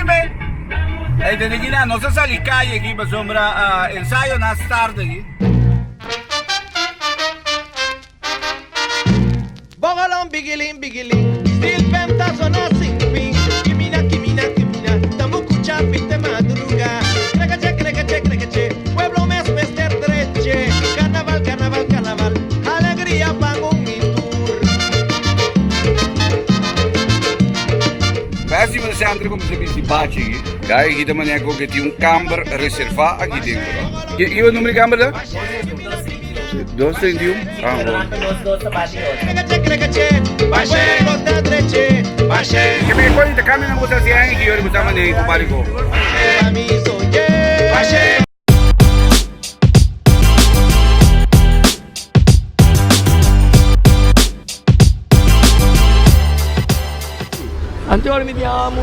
men. Ey tende aki nan, nos a sali calle aki pasobra ensayo na start aki. Bongolon bigilin bigilin Stil pem ta zona sin fin Kimina kimina kimina Tambuku cha pinte madruga Krekache krekache krekache Pueblo mes mester dreche Carnaval carnaval carnaval Alegria pa un y tur. Festival Center como se bisti bachi aki. Guy aki ta manera cu tin un camber reserva aki dentro. Kico e numero di camber ta? 231? Ah, bon. Ke me koni ta cambia nan bosa si aña ki yori bosa mane ku bariko. Anto mi di amo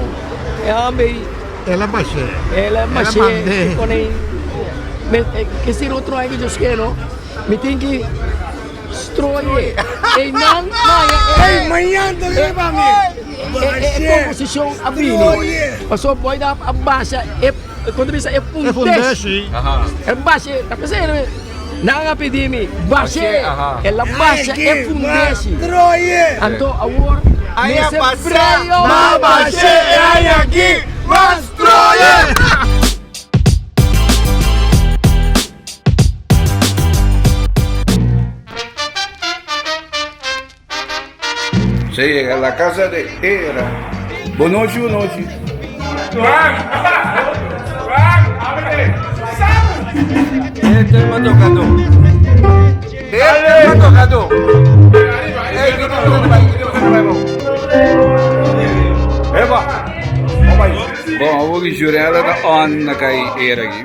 e hamber ei. El a bash'é. El a bash'é. El a mand'é. Pone ke sir otro aña ku Dios ke no mi tin ki stroye einan maya e Ey mañan ta riba mi. E komposishon a bini pasobra boy ta a basha e kon ta bisa e fundeshi e basha ta p'esei nan a pidi mi bash'é el a basha e fundeshi anto awor mester breo Ma bash'é e aña aki mas stroye. Se llega a la casa de Era. Bon nochi, bon nochi. Este es tocado. Este es tocado. Eva. Bon, awor ki Jurella ta on na kai era aki.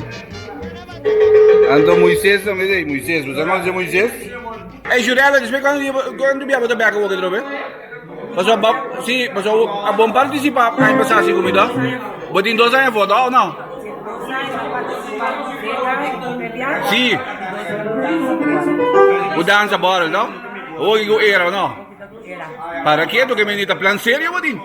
Anto Moises tambe ta ei, Moises, bo sa konoce Moises? Ey Jurella, despues cuando cuando bia bo ta bek awor atrobe? Pasobra bo, si, pasobra a bon participa aña pasa si cu mi ta. Bo tin dos aña for, o no? Si. Bo danza borrel, no? Awor ki cu era, o no? Para keto ke mi ta plan serio bo tin.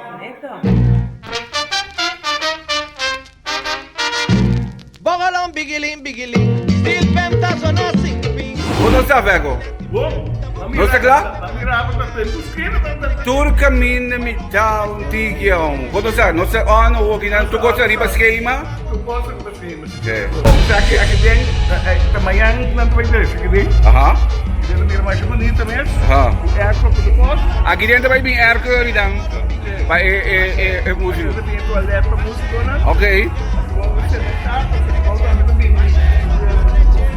Bongolon bigilin bigilin Stil pem ta zona sin fin. Bo no sa Vego? No ta kla? Tur kaminda mi ta un tiki aun. Bo no sa, no sa on o kinan tur kos ariba skema. Aki aki den ta mañan nan ta bai dresa aki den. Aha. Aki den ta mira masha bunita mes. Aha. Ku airco ku tur kos. Aki den ta bai bin airco aridan pa e e e e musico. Aki den ta bin e toilet pa musiconan. Ok. Aki bou ta cementa pasobra bou tambe ta bin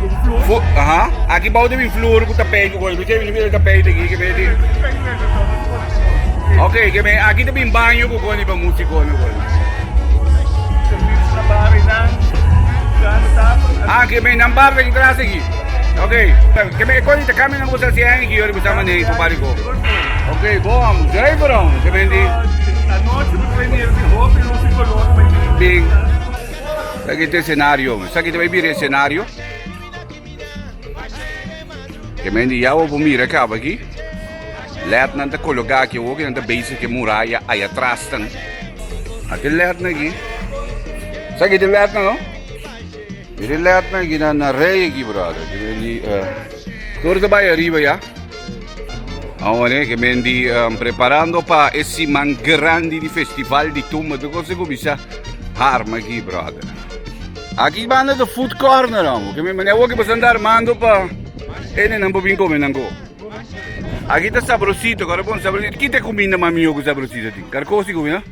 un flur. Aha. Aki bou ta bin flur ku tapijt ku kos. Mi ta mira tapijt aki ke meti. Ok, ke me aki ta bin baño ku kos pa musiconan ku kos. Ah, ke me nan bar ta tras aki. Ok, ke me kos ta cambia nan kusa hasi aki ora kusa mane ku bariko. Ok, bom, zuiver om. Ke me di. Bin. Esaki ta escenario. Esaki ta bai bira escenario. Ke men di ya bo por mira kaba aki. Lednan ta koloká aki awor ku nan ta bezig ku e muraya aya tras tan. Aki lednan aki. Sa ki tin lednan no? Mira e lednan aki na na rei aki brother. Ke men di tur ta bai ariba ya. Awor ke men di preparando pa e siman grandi di festival di tumba. Tur kos a kuminsá harma aki brother. Aki banda ta food corner amo. Ke men awor ke boso anda armando pa hendenan por bin kome nan ko. Aki ta sabrosito, kora bon sabrosito. Kita kuminda mas mihó ku sabrosito tin? Karkó si kuminda?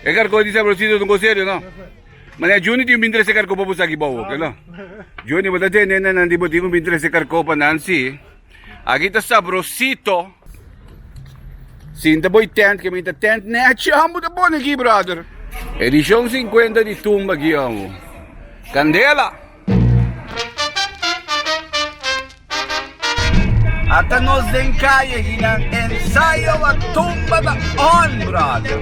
E karkó di sabrosito ta un kos serio, no? Manera Juni tin un bin trese karkó pa bo sa aki bou, oke no? Juni, bo ta tende nan di bo tin un bin trese karkó pa nan si. Aki ta sabrosito. Sinta bo tent, ke mi ta tent nechi amo ta pone aki, brother. Edishon 50 di tumba aki amo. Kandela! Ata nos den calle hinan ensayo a tumba ta on brother.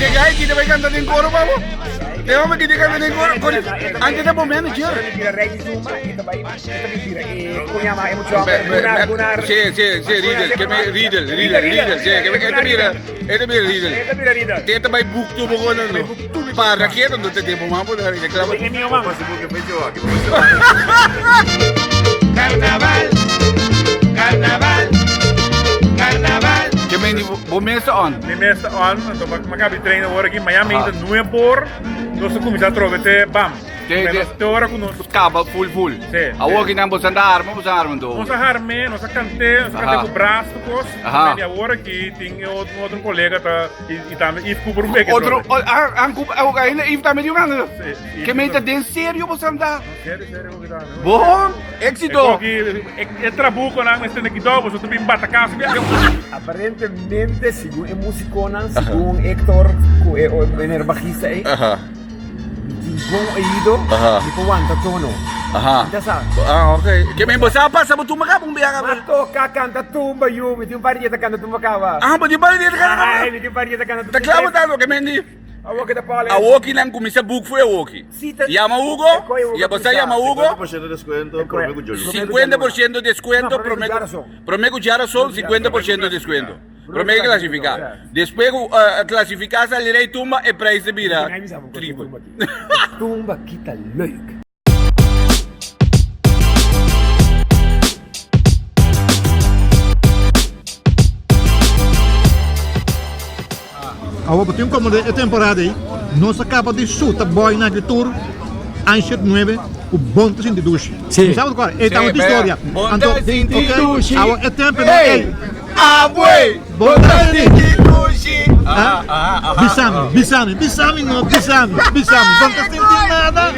Ke gai ki ta bai kanta den koro pa bo? E homber ki ta kanta den koro, kori, anke ta bo manager. Si, si, si, Riedel, ke me Riedel, Riedel, Riedel, si, ke me e ta bira, e ta bira Riedel. Te ta bai boek tu bo kono no. Pa raketa no te tempo man por reklama. Carnaval, carnaval, carnaval. Ke men di bo mes ta on? Mi mes ta on, anto mi a kabi train awor aki. Mañana mi ta nuebe or, nos ta kuminsá atrobe te bam. Te te ora ku nos. Kaba full full. Sí. Awor ki nan boso ta arma, boso arma anto? Nos a harm'é, nos a kant'é, nos a kant'é ku bras ku kos. Aha. Awor aki tin e otro kolega ta i tambe Yves Cooper un beke Otro, ah, Cooper, ainda Yves tambe tin un kanta? Sí. Ke men ta den serio boso ta? Serio, serio ku ta. Bon, éxito. E trabuconan mester na kidó, boso ta bin bata kas bia. Aparentemente, segun e musikonan, segun Hector ku e meneer bajista ei, mi tin bon oido, mi por wanta tono. Mi ta sa. Ah, ok. Ke men bo sa pasa bo tumba kaba un biaha kaba? Ma toka kanta tumba yu, mi tin un par di dia ta kanta tumba kaba. Ah, bo tin un par di dia ta kanta tumba? Ai, mi tin un par di dia ta kanta tumba. Ta kla bo ta loke men di? Awoki ta pala. Awoki nan kuminsa boek fu awoki. Yama Hugo, ya bo sa yama Hugo. 50% descuento prome ku djaluna. 50% descuento prome ku prome ku djarason 50% descuento. Prome ku clasifica. Despues ku clasifica sali rei tumba e prijs ta bira triple. Tumba kita leuk. Awor bo tin como den e temporada ei nos a caba di suta boy na ki tur anshit nuebe cu bon ta sinti dushi. Sí. Mi sa bo ta e ta un historia. Bon Anto, ta sinti ok, dushi. awor e tempo nan ei. Abue! Bon ta sinti dushi. Ah, Bisami, bisami, bisami no, bisami, bisami. Bon ta sinti nada.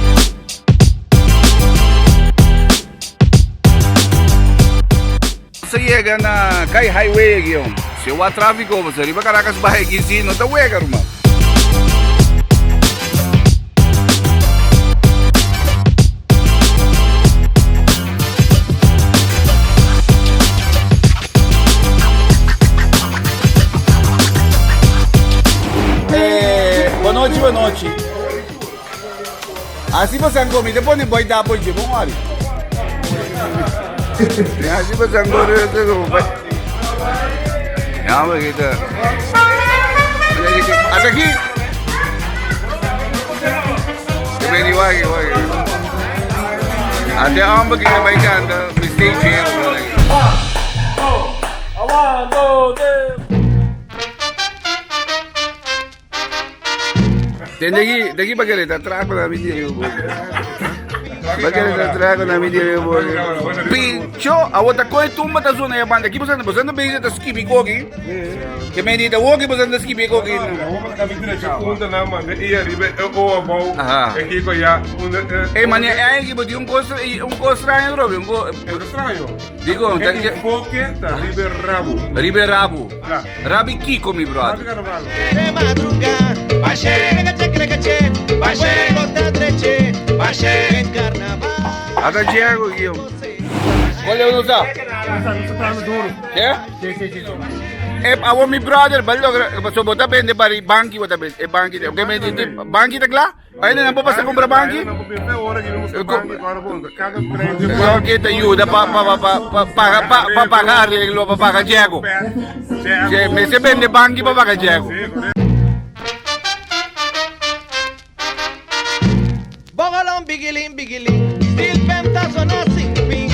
Nos a yega na Kai Highway aki jong. Si e wak trafiko pasobra riba Caracas bai aki si no ta wega ruman. Eh, bonochi bonochi. Asi bosan komi te pone boy dapo dje bon ori. Asi bosan komi te pone boy. Ya me kita. Hasta aquí. Te veni wagi wagi. Ate hombre que vai canta, me stage. One, two, three. Tende aki, de aki pa kere ta trago na mi diri bo. Pa kere ta trago na mi diri bo. Pincho, awo ta koe tumba ta zona ya banda. Ki bosan, bosan ta bezig ta skibi koki. Ke men di ta woki bosan ta skibi koki. Aha. Ey mane ay ki bo di un kos un kos straño trobe, un ko. Digo, ta ke Enfoque ta riba e rabo. Riba e rabo. Rabi kiko mi brother. Ata Diego aquí. Cuál es uno sa? ¿Qué? Eh, awo mi brother, bal logra, so bota bende bari banki bota bende, e banki, okay, me di banki ta kla? Ainda nan por pasa compra banki? Porque te ayuda pa pa pa pa pa paga pa pa paga arreglo pa paga Diego. Se me se vende banki pa paga Diego. Bongolon bigilin bigilin, Steel Penta zona sin fin.